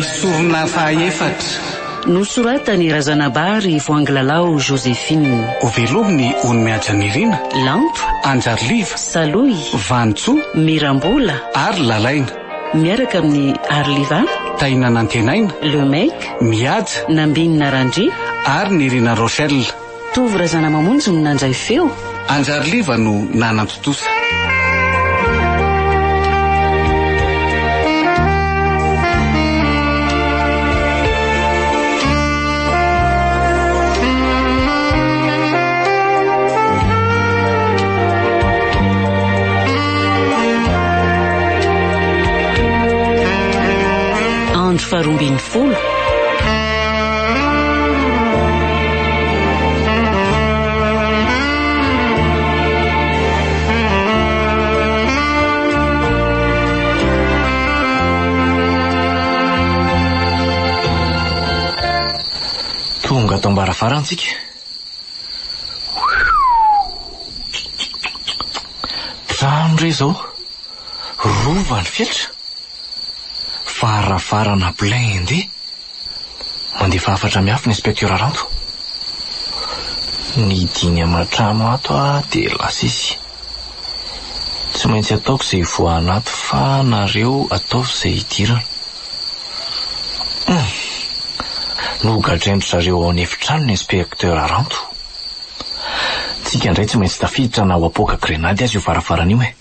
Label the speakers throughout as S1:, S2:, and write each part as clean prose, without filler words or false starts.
S1: Ilay sorona fahaefatra.
S2: Nosoratan'i Razanabary Voangilalao Joséphine.
S1: Hovelomin'i Ony Nirina.
S2: Lanto.
S1: Anjariliva.
S2: Salohy.
S1: Vanintsoa.
S2: Mirambola.
S1: Ary Lalaina.
S2: Miaraka amin'i Ariliva.
S1: Tahina Nantenaina.
S2: Le Mec.
S1: Mihaja.
S2: Nambinina Randria.
S1: Ary Nirina Rochelle.
S2: Tovo Razanamamonjy no nandray feo.
S1: Anjariliva no nanantontosa.
S2: Andro faharoambinifolo.
S3: Tonga ato am-baravarantsika. Trano re izao. Rova ny fetra. Varavarana blindé. Mandefa hafatra miafina Inspecteur Ranto. Nidiny aman-trano ato aho dia lasa izy. Tsy maintsy ataoko izay hivoahana ato fa nareo ataovy izay hidirana. Hum! Nogadrain-dry zareo ao an'efitrano ny Inspecteur Ranto. Tsika indray tsy maintsy tafiditra na ho apoaka grenady aza io varavarana io e!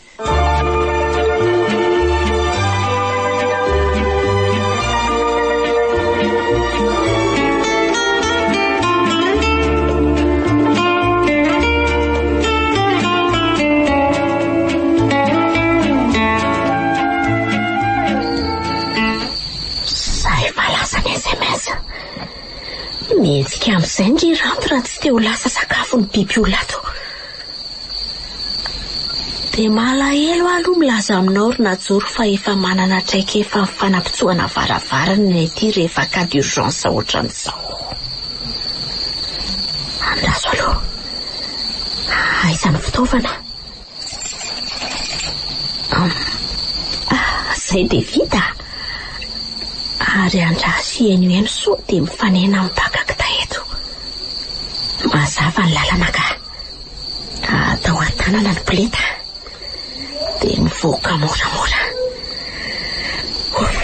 S4: Zay efa lasa ny sms. Mihetsika amin'izay ndry Ranto raha tsy te ho lasa sakafon'ny biby olona ato. Dia malahelo aho aloha milaza aminao ry Najoro fa efa manana traikefa amin'ny fanapitsohana varavarana ny aty rehefa cas d'urgence ohatran'izao. Andraso aloha. Aiza ny fitaovana? Ah, zay dia vita. Ary andraso hihaino eno soa dia mifanena amin'ny mpaka kitay eto. Mazava ny lalana ka. Atao an-tanana ny poleta. Dia mivoaka moramora. Ouf.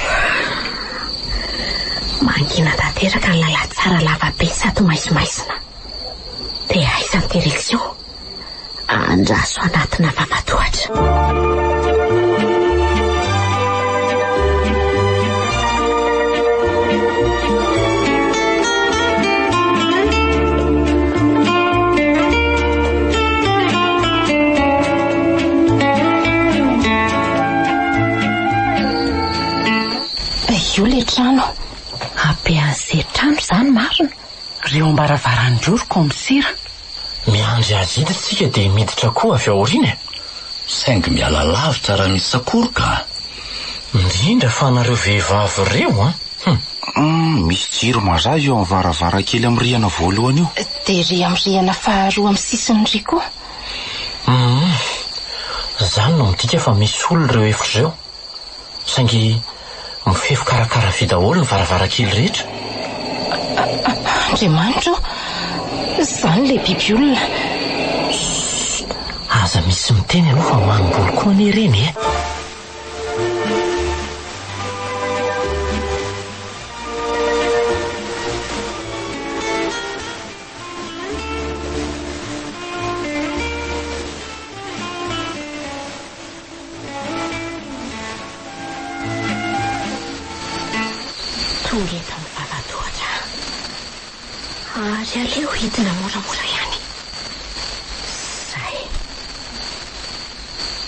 S4: Mangina tanteraka ny lalantsara lava be sady maizimaizina. Dia aiza ny direction? Andraso anatina vavatohatra.
S5: Io le trano. Habean'izay trano izany marina.
S2: Reo ambaravaran-dreo ry kaomisera.
S3: Miandry azy hiditra tsika dia miditra koa avy ao aoriana e!
S6: Saingy miala lavitra raha misy sakoroka a!
S3: Indrindra fa nareo vehivavy ireo an! Hum!
S7: Hum, misy jiro mazava eo amin'ny varavarankely amin'ny rihana voalohany io.
S5: Dia ery amin'ny rihana faharoa amin'ny sisiny ery koa.
S3: Hum! Izany no midika fa misy olona ireo efitra ireo. Saingy mifefy karakara vy daholo ny varavarankely rehetra.
S5: Andriamanitra ô! Izany ilay biby olona.
S3: Chut! Aza misy miteny aloha fa manimboly koa anie ireny e!
S4: Tonga eto amin'ny vavatohatra aho. Ary aleo hidina moramora ihany. Izay.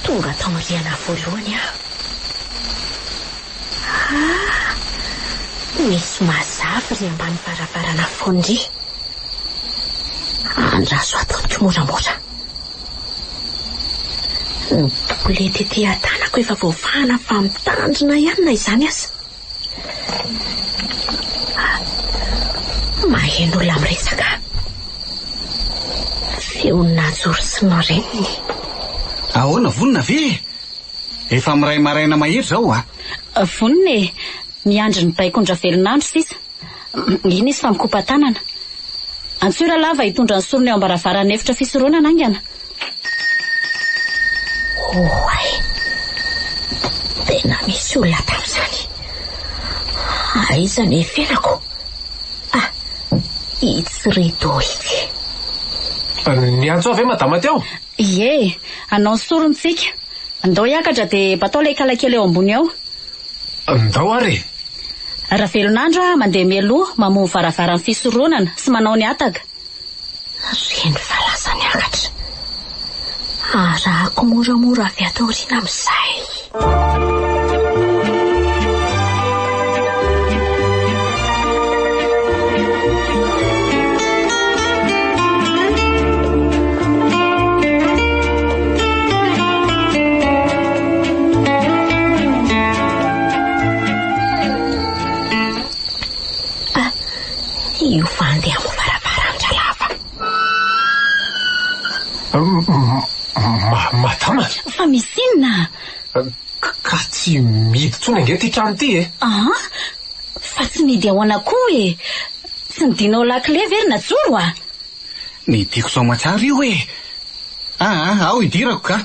S4: Tonga tao amin'ny rihana voalohany aho. Ah! Misy mazava ry ambany varavarana foana ry. Andraso ataoko moramora. Ny bolety ety an-tanako efa voafahana fa mitandrina ihany na izany aza. Maheno olona miresaka. Feon'i Najoro sy ny reniny.
S1: Ahoana, vonona ve e? Efa miray maraina mahery izao a!
S5: Vonona e! Miandry ny baikon-dRavelonandro sisa. Iny izy fa mikopa-tanana. Antsoy Ralava hitondra ny sorona eo am-baravaran'ny efitra fisoronana haingana.
S4: Oay! Tena misy olona tamin'izany. Aiza ny efenako? Ah, itsy rideau itsy.
S8: Niantso ahy ve madama teo?
S5: Ie, hanao ny sorona isika. Andao hiakatra dia batao ilay kalakely eo ambony ao.
S8: Ndao ary e!
S5: Ravelonandro a, mandeha mialoha, mamoha ny varavaran'ny fisoronana sy manao ny hataka.
S4: Reny fa lasa niakatra. Arahako moramora avy ato aoriana amin'izay. Ah, io fa andeha hamoha varavaran-dRalava.
S8: Madama!
S5: Fa misy inona?
S8: Ka tsy mihidy intsony ange ity trano ity e!
S5: Ah, fa tsy mihidy ahoana koa e? Tsy nidinao lakile ve ry Najoro a?
S1: Ny tiako soamatsara io e! Aa, ao idirako ka!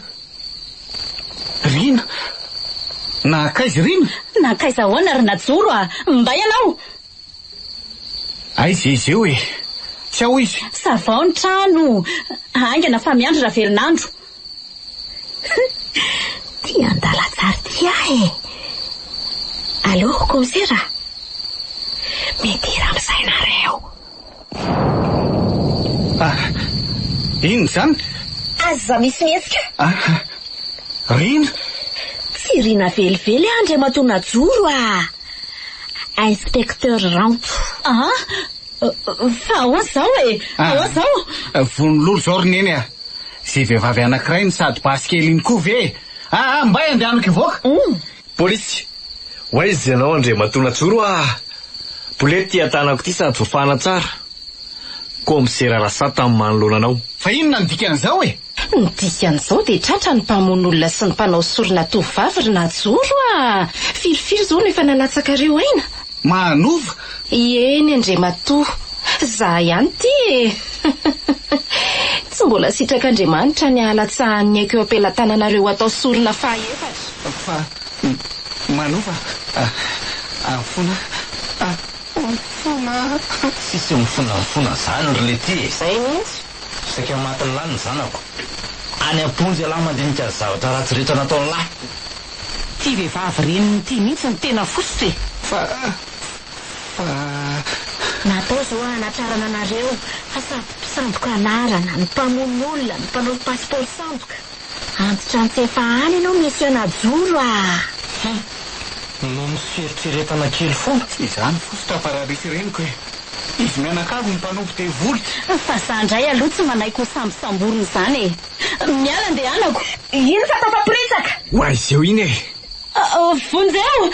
S1: Rina! Nankaiza Rina?
S5: Nankaiza ahoana ry Najoro a! Mbay ianao!
S1: Aiza izy io e? Tsy ao izy.
S5: Savao ny trano! Haingana fa miandry Ravelonandro.
S4: Ty an-dalantsary ty aho e! Allo, kaomisera? Midira amin'izay nareo.
S1: Ah, inona izany?
S4: Aza misy mihetsika.
S1: Ah, Rina?
S4: Tsy Rina velively aho Andriamatoa Najoro ah! Inspecteur Ranto.
S5: Ah, fa ahoana izao e? Ahoana izao?
S1: Vonilolo izao ry Neny ah! Izay vehivavy anankiray no sady basy kely iny koa ve e? Ah, ah, mbay andehanako hivoaka.
S3: Polisy, Ho aiza ianao Andriamatoa Najoro ah! Bolety ity an-tanako ity sady voafahana tsara. Kaomisera Rasata no manoloana anao.
S1: Fa inona no dikan'izao e?
S5: Ny dikan'izao dia tratra ny mpamono olona sy ny mpanao sorona tovovavy ry Najoro ah! Firifiry izao no efa nalatsakareo aina?
S1: Manova?
S5: Eny Andriamatoa, za ihany ity e! Tsy mbola sitrak'Andriamanitra ny hahalatsahan'ny aiko eo am-pelatananareo hatao sorona fahaefatra.
S1: Fa Manova a mifona a mifona.
S6: Tsisy mifona mifona zany ry lety e!
S5: Zay mihitsy.
S6: Saika matin'ny lahy ny zanako. Any am-ponja ialahy mandinika ny zavatra ratsy rehetra nataon'lahy.
S2: Ty vehivavy reniny ity mihitsy no tena fositra e!
S1: Fa fa.
S4: Natao izao hanatrarana anareo fa sady mpisandoka anarana, ny mpamono olona, ny mpanao pasipaoro sandoka. Antitra antsefa any ianao Monsieur Najoro ah!
S3: Hum! Noho ny fieritreretana kely foana.
S1: Tsy izany fositra fa raha resy reniko e! Izy mianakavy no mpanompo devoly.
S5: Fa za ndray aloha tsy manaiky ho sambosamborina izany e! Miala andehanako!
S4: Ino fa tafaporitsaka?
S1: Ho aiza eo iny e!
S5: Vonjeo!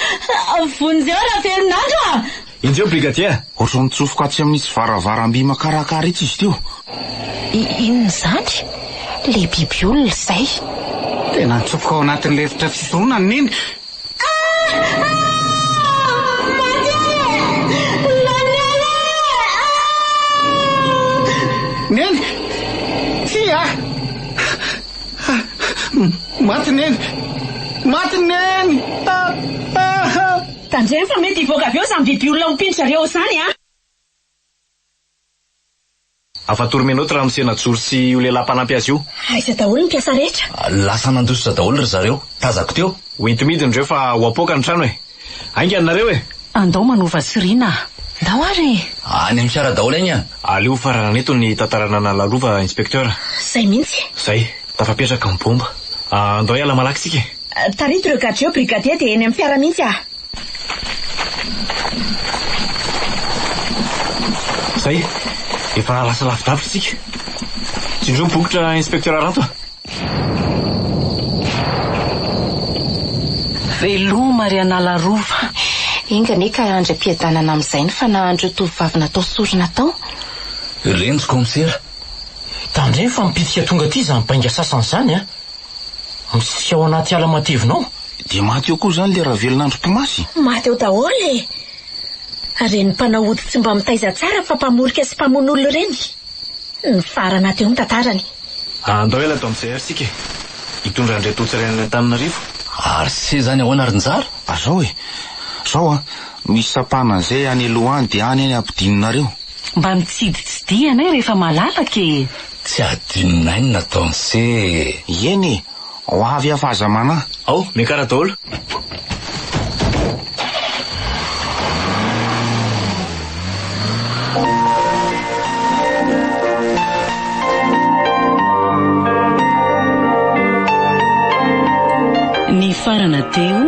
S5: Vonjeo Ravelonandro a!
S3: Injeo brigadier!
S7: Ohatran'ny nitsofoka atsy amin'itsy varavaram-by makarakara itsy izy teo.
S5: Inona izany? Ilay biby olona izay.
S1: Tena nitsofoka ao anatin'ilay efitra fisoronana neny. Neny! Tsia! Maty Neny! Maty Neny! Ah! Ah!
S4: Tandremo fa mety hivoaka avy eo izany biby olona ompian-dry zareo ao izany an!
S3: Afa-tory menottes ramose Najoro sy io lehilahy mpanampy azy io.
S4: Aiza daholo ny mpiasa rehetra?
S6: Lasa nandositra daholo ry zareo, tazako teo.
S3: Ho enti-midina ireo fa ho apoaka ny trano e! Haingana nareo e!
S2: Andao manova sy Rina a! Ndao ary e!
S6: Any amin'ny fiara daholo agne a!
S3: Aleo hofaranana eto ny tantaran'Analalova Inspecteur.
S4: Zay mihitsy.
S3: Zay, tafapetraka ny bomba. Andao hiala malaky tsika e!
S4: Tarito ireo gadra eo brigadier dia eny amin'ny fiara mihitsy ah!
S3: Zay, efa lasa lavidavitra isika. Tsindrio ny bokotra Inspecteur Ranto a!
S2: Veloma ry Analarova.
S5: Enga anie ka handry am-piadanana amin'izay ny fanahin'ireo tovovavy natao sorona tao.
S6: Reny ry kaomisera.
S3: Tandremo fa mipitika tonga aty izany bainga sasany izany an! Misisika ao anaty ala matevina ao.
S7: Dia maty eo koa izany ilay Ravelonandro mpimasy?
S4: Maty eo daholo e! Ireny mpanao ody tsy mba mitaiza tsara fa mpamorika sy mpamono olona ireny. Nifarana teo ny tantarany.
S3: Andao hiala ato amin'izay ary isika e! Hitondra an'ireto hotsaraina any Antananarivo. Ary se izany ahoana ry Njara?
S7: Zao e! Zao an! Misy sampana an'izay any aloha any dia any any ampidininareo.
S2: Mba mitsiditsidiha anay rehefa malalaka e!
S6: Tsy adinonay ny nataon'i se e!
S7: Eny e! Ho avy aho fa aza manahy.
S3: Ao, miakara daholo.
S2: Nifarana teo.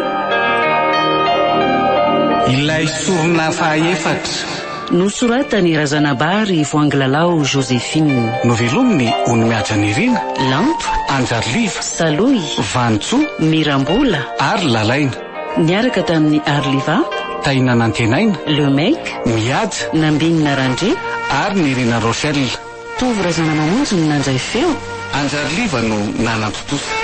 S1: Ilay sorona fahaefatra.
S2: Nosoratan'i Razanabary Voangilalao Joséphine.
S1: Novelominy Onimihaja Nirina.
S2: Lanto.
S1: Anjariliva.
S2: Salohy.
S1: Vanintsoa.
S2: Mirambola.
S1: Ary Lalaina.
S2: Niaraka tamin'i Arliva.
S1: Tahina Nantenaina.
S2: Le Mec.
S1: Mihaja.
S2: Nambinina Randria.
S1: Ary Nirina Rochelle.
S2: Tovo Razanamamonjy no nandray feo.
S1: Anjariliva no nanantontosa.